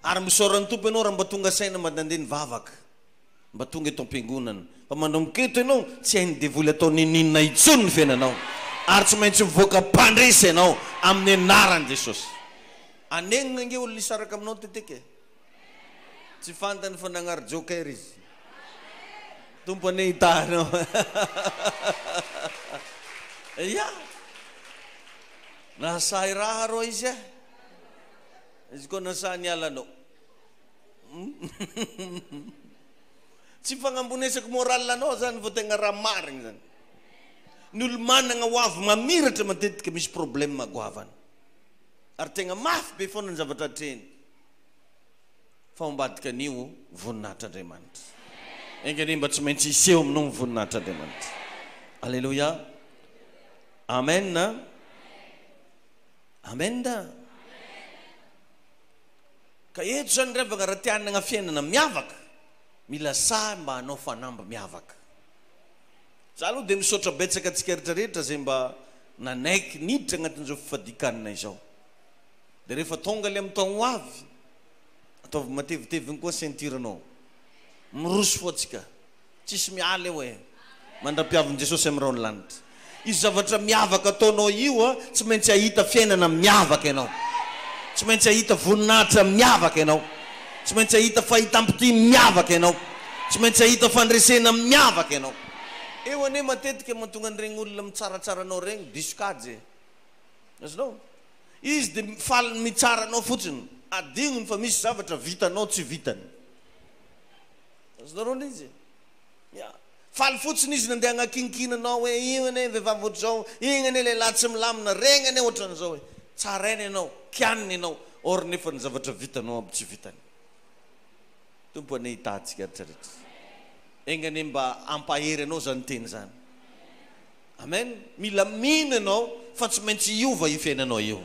Ary misaora ny Tompo ianao raha mba tonga saina mba nandeha nivavaka, mba tonga eto am-piangonana. Fa manomboka eto ianao, tsy hain'ny devoly atao n'inon'inona intsony ny fiainanao. Ary tsy maintsy mivoaka mpandresy ianao amin'ny anaran'i Jesosy. Anenina ange olona hisaraka aminao teteky e. Tsy fantany fa nagnary joker izy. Tompo anie hitahy anao. Ya. Nahasahy raha rô izy e. Izy koa nasahy niala anao. Tsy fagnambonesako moral anao zany fa tegna raha marigny zany. Ny olo managna ho avy mamiratra matetika misy problème goavana. Ary tegna mafy be foana ny zavatra atrehiny. Fa ao ambadika an'io voninahitr'Andriamanitra. Enga anie mba tsy maintsy hiseho aminao ny voninahitr'Andriamanitra. Aleloia. Amen. Amen. Ka eto izany ry havana raha te hanana fiainana miavaka, mila sahy mba hanao fanamby miavaka. Za aloha dia misaotra betsaka antsika rehetra rehetra izay mba nanaiky niditra agnatin'izao fifadian-kanina izao. Dia rehefa tonga ilay amin'ny taogno ho avy, ataovy mateviteviny koa ceinture-nao. Miroso fo antsika. Tsisy miala eo e. Mandra-piavin'i Jesosy amin'ny rahon'ny lanitra. Io zavatra miavaka ataonao io a, tsy maintsy hahita fiainana miavaka ianao. Tsy maintsy hahita voninahitra miavaka ianao. Tsy maintsy hahita fahitam-pitia miavaka ianao. Tsy maintsy hahita fandresena miavaka ianao. Eo anie matetika mahatonga an'iregny olona mitsaratsara anao regny diso kajy e. Azonao? Izy dia faly mitsara anao fotsiny. Adinony fa misy zavatra vitanao tsy vitany. Azonareo ilay izy e? Ya. Faly fotsiny izy nandeha hagnakinkina anao hoe io anie vehivavy ohatr'izao, igny anie lehilahy tsy milamina, regny anie ohatran'izao e. Tsaraina ianao, kianina ianao, or nefa ny zavatra vitanao aby tsy vitany. Tompo anie hitaha antsika rehetra rehetra. Enga anie mba hampahery anao izany teny izany. Amen. Mila mino ianao fa tsy maintsy hiova io fiainanao io.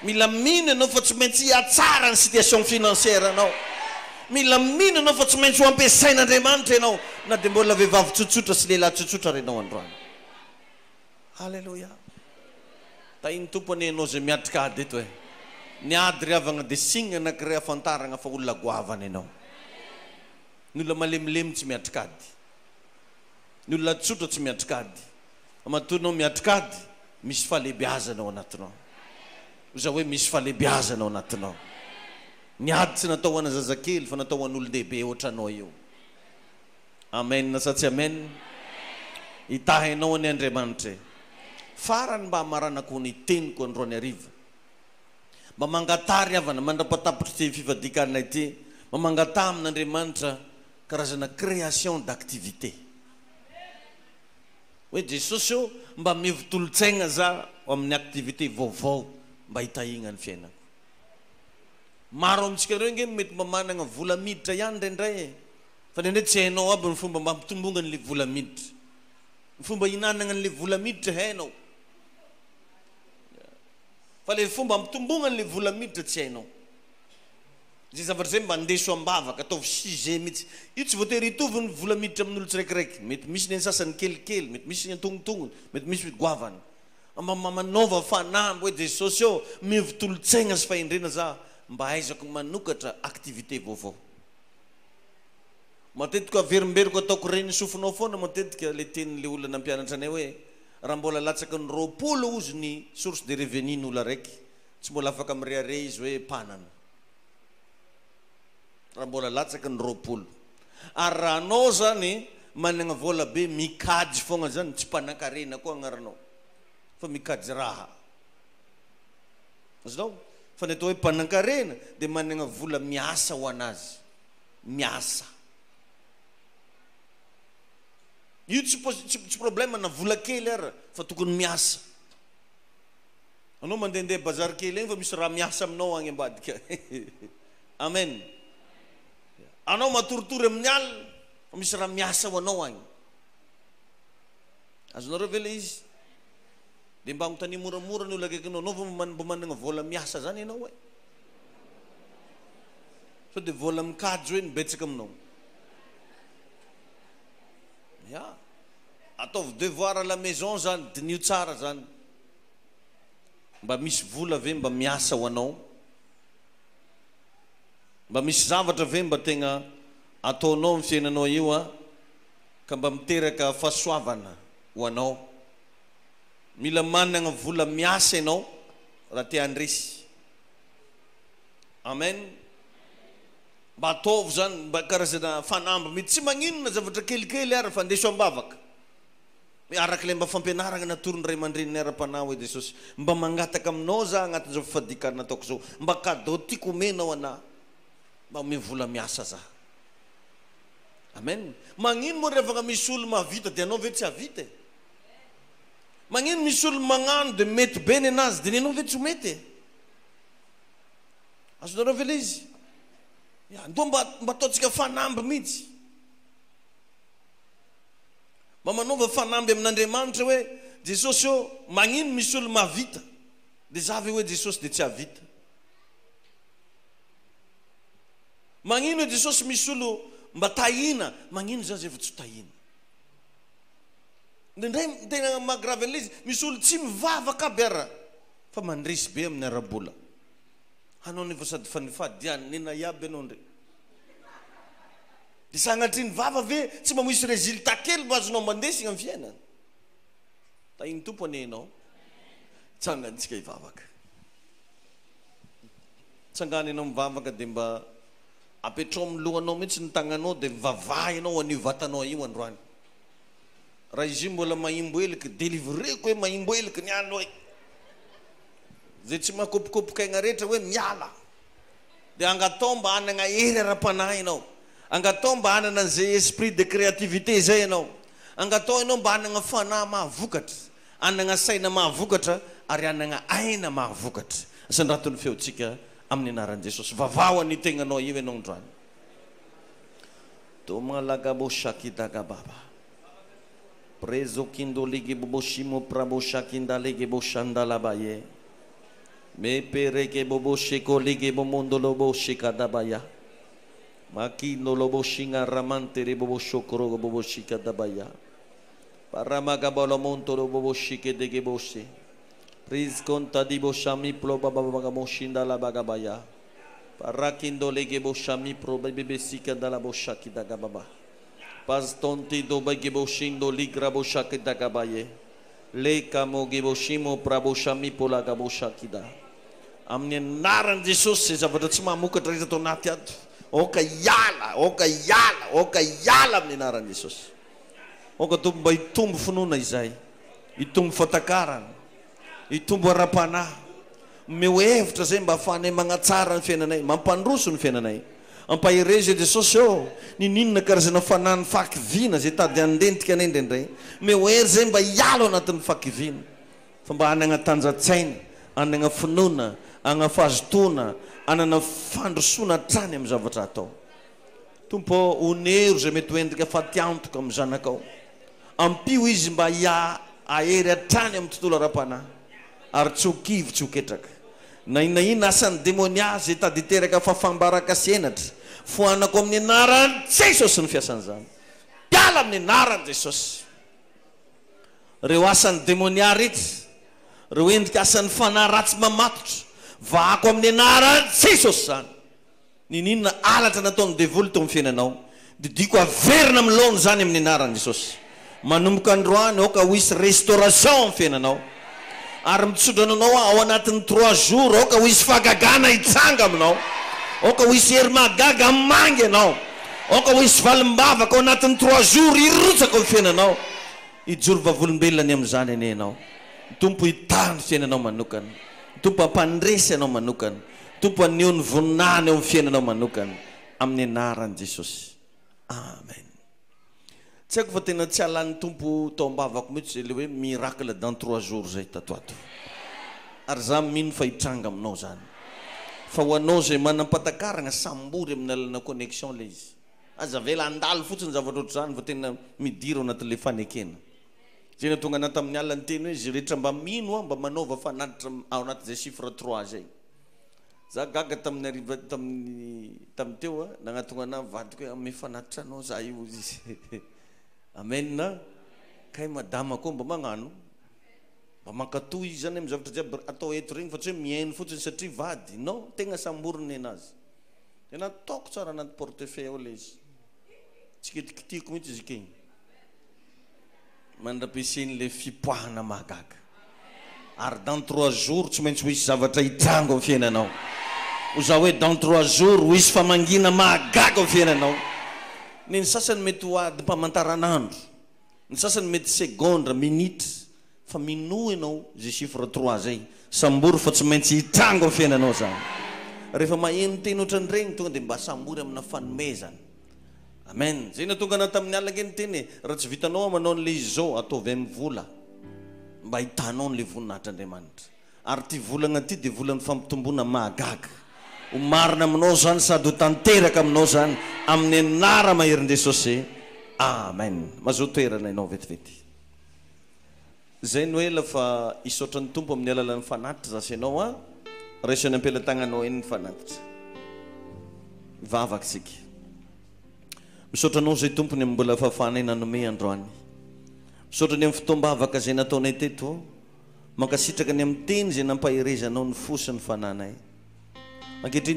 Mila mino ianao fa tsy maintsy hihatsara ny situation financière anao. Mila mino ianao fa tsy maintsy ho ampiasain'Andriamanitra ianao na dia mbola vehivavy tsotsotra sy lehilahy tsotsotra ary ianao androany. Alléluia. Tahin'ny Tompo anie ianao izay miatrika ady eto e. Ny ady ry havagna dia signe anankiray ahafantaragna fa olona goavana ianao. Ny olona malemilemy tsy miatrika ady. Ny olona tsotra tsy miatrika ady. Fa matoa ianao miatrika ady, misy fahalehibeazana ao anatinao. Hoy za hoe misy fahalehibeazana ao anatinao. Ny ady tsy natao ho ana zazakely fa natao ho an'olon-dehibe ohatranao io. Amen sa tsy amen? Hitahy anao anie Andriamanitra e. Farany mba hamaranako ny teniko androany hariva. Mba mangataha ry havana mandra-patapitr'ity fifadian-kanina ity, mba mangataha amin'Andriamanitra karazana création d'activité. Hoe Jesosy ô, mba amevo tolo-tsaigna za ho amin'ny activité vaovao mba hitahiagna ny fiainako. Maro amintsika ireo nge mety mba managna vola miditra ihany indraindray e, fa indraindray tsy hainao aby ny fomba mba hampitombogna an'le vola miditra. Ny fomba hinanagna an'le vola miditra hainao. Fa le fomba hampitombogna an'le vola miditra tsy hainao. Izay zavatra izay mba andeso am-bavaka, ataovy sujet mihitsy. Io tsy voatery hitovy ny vola miditra amin'olo tsiraikiraiky. Mety misy ny an'ny sasany kelikely, mety misy ny antognontognony, mety misy goavana. Mba manaova fanamby hoe Jesosy ô, miovy tolo-tsaigna sy fahendrena za mba ahaizako manokatra activité vaovao. Matetika averimberiko ataoko ren'ny sofinao foana matetika le tenin'le olona nampianatra anay hoe raha mbola latsaky ny 20 ozy ny source de revenu n'olo araiky Tsy mbola afaka mirehareha izy hoe mpanana. Raha mbola latsaky ny 20. Ary raha anao zany managna vola be mikajy fogna zany tsy mpanankarena koa agnaranao fa mikajy raha. Azonao? Fa ny atao hoe mpanankarena dia managna vola miasa ho anazy. Miasa. Io tsy tsy problème na vola kely ara fa tokony miasa. Anao mandehandeha bazary kely egny fa misy raha miasa aminao agny ambadika. Amen. Anao matoritory amin'ny alina fa misy raha miasa ho anao agny. Azonareo ve le izy? Dia mba anontania moramora ny olona akaikinao, anao va mba manana vola miasa zany ianao e? Sao dia vola mikajy hoe ny betsaka aminao? Ya. Ataovy devoir à la maison zany, diniho tsara zany. Mba misy vola ve mba miasa ho anao? Mba misy zavatra ve mba tegna ataonao amin'ny fiainanao io a ka mba miteraka fahasoavana ho anao? Mila managna vola miasa ianao raha te handresy. Amen. Mba ataovy zany mba karazana fanamby mihitsy. Tsy magnino na zavatra kelikely ary fa andeso am-bavaka. Araka ilay mba fampianaragna natoron'ny ray aman-dreninay ara-panahy hoe Jesosy, mba mangataka aminao za agnatin'izao fifadian-kanina ataoko izao, mba cadeau tiako omenao anah, mba omeo vola miasa za. Amen. Magnino moa rehefa misy olo mahavita dia anao ve tsy hahavita e? Magnino misy olo magnano dia mety be nenazy dia nenao ve tsy ho mety e? Azonareo ve le izy? Ya, ndao mba mba ataontsika fanamby mihitsy. Mba manaova fanamby amin'Andriamanitra hoe, Jesosy ô, magnino misy olo mahavita, dia za ve hoe Jesosy dia tsy hahavita? Magnino hoe Jesosy misy olo mba tahina, magnino za zay vao tsy ho tahina? Indraindray ny tena maha grave an'ilay izy, misy olo tsy mivavaka aby ara fa mandresy be amin'ny ara-bola. Anao nefa sady fa nifady ihany, nena iaby ianao ndre. Dia sanatria ny vava ve tsy mba misy résultat kely mba azonao mba ndesina amin'ny fiainana? Tahin'ny Tompo anie ianao. Tsangantsika hivavaka. Tsangano ianao mivavaka dia mba apetrao amin'ny lohanao mihitsy ny tagnanao dia mivavaha ianao an'io vatanao io androany. Raha izy io mbola mahimbo heliky, délivreko hoe mahimbo heliky ny any hoe. Izay tsy mahakopokopoka aigna rehetra hoe miala. Dia angatao mba hanagna hery ara-panahy ianao. Angatao mba hanana an'izay esprit de créativité izay ianao. Angatao ianao mba hanagna fanahy mahavokatra, hanagna saina mahavokatra ary hanagna aina mahavokatra. Asandrato ny feontsika amin'ny anaran'i Jesosy. Vavaho an'io tegnanao io ianao androany. Tomalagaboshakidagababa. Prezo kindoligiboboshimo praboshakindalegiboshandalabaye. Me perekeboboshekoligebomondoloboshikadabaya. Makinoloboshingaramante reboboshokoroboboshikadabaya. Paramagabolomontoloboboshikedegebose. Prizkontadiboshamiplobababagamoshindalabagabaya. Parakindolegeboshamipro-bebebesikadalaboshakidagababa. Pastontidobageboshindoligраboshakidagabaye. Lekamogebosimopraboshamipoliagaboshakida. Amin'ny anaran'i Jesosy izay zavatra tsy mahamokatra rehetra ato anaty ato, aoka hiala, aoka hiala, aoka hiala amin'ny anaran'i Jesosy. Aoka Tompo mba hitombo finoana izahay, hitombo fahatakarana, hitombo ara-panahy. Omeo hevitra izay mba ahafahanay magnatsara ny fiainanay, mampandroso ny fiainanay. Ampaherezo e Jesosy ô! Ninoninona karazana fanahin'ny fahakiviana izay tady handentika anay indraindray. Omeo hery izay mba hiala ao anatin'ny fahakiviana. Fa mba hanagna tanjan-tsaina, hanagna finoana, hagna fahazotoana, hanana fandrosoana hatrany amin'ny zavatra atao. Tompo ô, onero izay mety ho endrika fatiantoka amin'ny zanakao. Ampio izy mba hiha-hahery hatrany amin'ny tontolo ara-panahy, ary tsy ho kivy tsy ho ketraka. Na inona inona asan'ny demonia izay tady hiteraka fahafaham-baraka sy henatra, foanako amin'ny anaran'i Jesosy ny fiasan'izany. Miala amin'ny anaran'i Jesosy. Ireo asan'ny demonia rehetra, ireo endrika asan'ny fanahy ratsy mamatotra, vahako amin'ny anaran'i Jesosy izany. Ninoninona halatra nataon'ny devoly teo amin'ny fiainanao, didiako averina amin'ny laoniny izany amin'ny anaran'i Jesosy. Manomboka androany, aoka ho hisy restauration amin'ny fiainanao. Ary mitsodrano anao aho, ao anatin'ny trois jours, aoka ho hisy fahagagana hitranga aminao. Aoka ho hisy hery mahagaga hamangy anao. Aoka ho hisy valim-bavaka ao anatin'ny trois jours hirotsaka ao amin'ny fiainanao. Hijoro vavolombelona ny amin'izany anie ianao. Ny Tompo hitahy ny fiainanao manokana. Ny Tompo hampandresy anao manokana. Ny Tompo haneho ny voninahiny ao amin'ny fiainanao manokana. Amin'ny anaran'i Jesosy. Amen. Tsy haiko fa tena tsy halan'ny Tompo tao am-bavako mihitsy izay le hoe miracle dans trois jours zay tato ato. Ary za mino fa hitranga aminao zany. Fa ho anao izay manam-patakaragna, sambory amin'ny alalana connexion le izy. Aza avela handalo fotsiny zavatra ohatr'izany fa tena midira ao anatin'ilay fanekena. Izay nahatonga anah tamin'ny alina niteny hoe izay rehetra mba mino aho mba manaova fanatitra ao anatin'izay chiffre trois izay. Za gaga tamin'ny hariva tamin'ny tamin'ny teo a, nagnatogna anah vadiko hoe hanome fanatitra anao za io hozy izy. Amen a! Kay madama koa mba magnano. Mba mankatò izy zany amin'ny zavatra jiaby atao eto regny fa tsy hoe mihaino fotsiny satria vady. Non, tegna samboriny nenazy. Dia nataoko tsara anaty portefeuille ao ilay izy. Tsy kitikitihiko mihitsy izy keny. Mandra-pisian'ilay fipoahana mahagaga. Ary dans trois jours tsy maintsy ho hisy zavatra hitranga ao fiainanao. Ho za hoe dans trois jours ho hisy famangiana mahagaga ao fiainanao. Ny ny sasany mety ho adim-pamantaranandro. Ny sasany mety segondra, minitra. Fa minoa ianao zay chiffre trois zay, sambory fa tsy maintsy hitranga ao fiainanao zany. Rehefa maheno teny otran'ireny tonga dia mba sambory amina fanomezana. Amen. Zay nahatonga anah tamin'ny alina ange niteny e, raha tsy vitanao aho manao an'ilay izy zao, ataovy amin'ny vola mba ahitanao an'ilay voninahitr'Andriamanitra. Ary ity volana ity dia volan'ny fampitomboana mahagaga. Ho marina aminao izany sady ho tanteraka aminao izany amin'ny anara-maherin'i Jesosy. Amen. Mazoa toerana ianao vetivety. Zay no ela fa hisaotra ny Tompo amin'ny alalan'ny fanatitra zasy ianao a! Raiso eny am-pelatagnanao eny ny fanatitra. Hivavaka isika. Misaotra Anao izay Tompo ny amin'ny mbola fahafahanay nanome androany. Misaotra ny amin'ny fotoam-bavaka izay nataonay teto. Mankasitraka ny amin'ny teny izay nampaherezanao ny fo sy ny fananay. Ankehitriny.